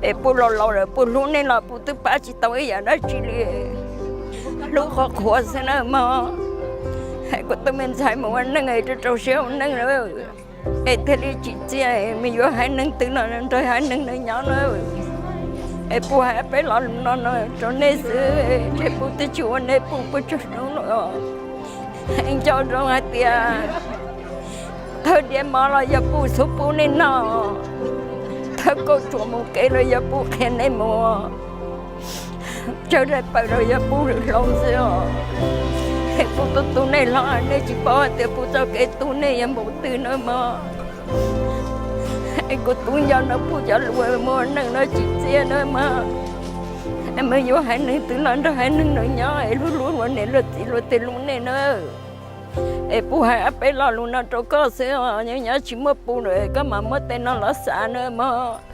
Es puj laus laus lawm puj hlub nej los puj twb pab tsis tau ib yam dab tsi li. Hlub qhov qhuav xwb na mog. Kuv tus me ntxhais mus ua neej es rau rau siab ua neej lawm, es thiaj li tsim txiaj es me yuav haiv neeg twg los nrog haiv neeg ntawd nyob na. Es puj hais peb lo lus no no rau nej xwb, ntshe puj twb tsis ua nej puj puas tsawg hnub lawm. Nco zoo hais tias thawj diav mov los yog puj xub pub nej noj, thawj kauj tsuas mus kev los yog puj qhia nej mus, tsawg daim pawg los yog puj hloov xwb os. Es puj tu tu nej hlob, nej tsis paub hais tias puj txoj kev tu nej yog npaum twg na mog. Es kuv tub nco no puj cov lus mus ua neej no tsim txiaj na mog. Es me yuav haiv neeg twg los nrog haiv neeg ntawd nyob es hlub hlub luag niam luag txiv luag tej lub neej na. Es puj hais ob peb lo lus no rau koj xwb os, nyob nyob tsis muaj puj lawm koj mam muab tej no los xav na mog.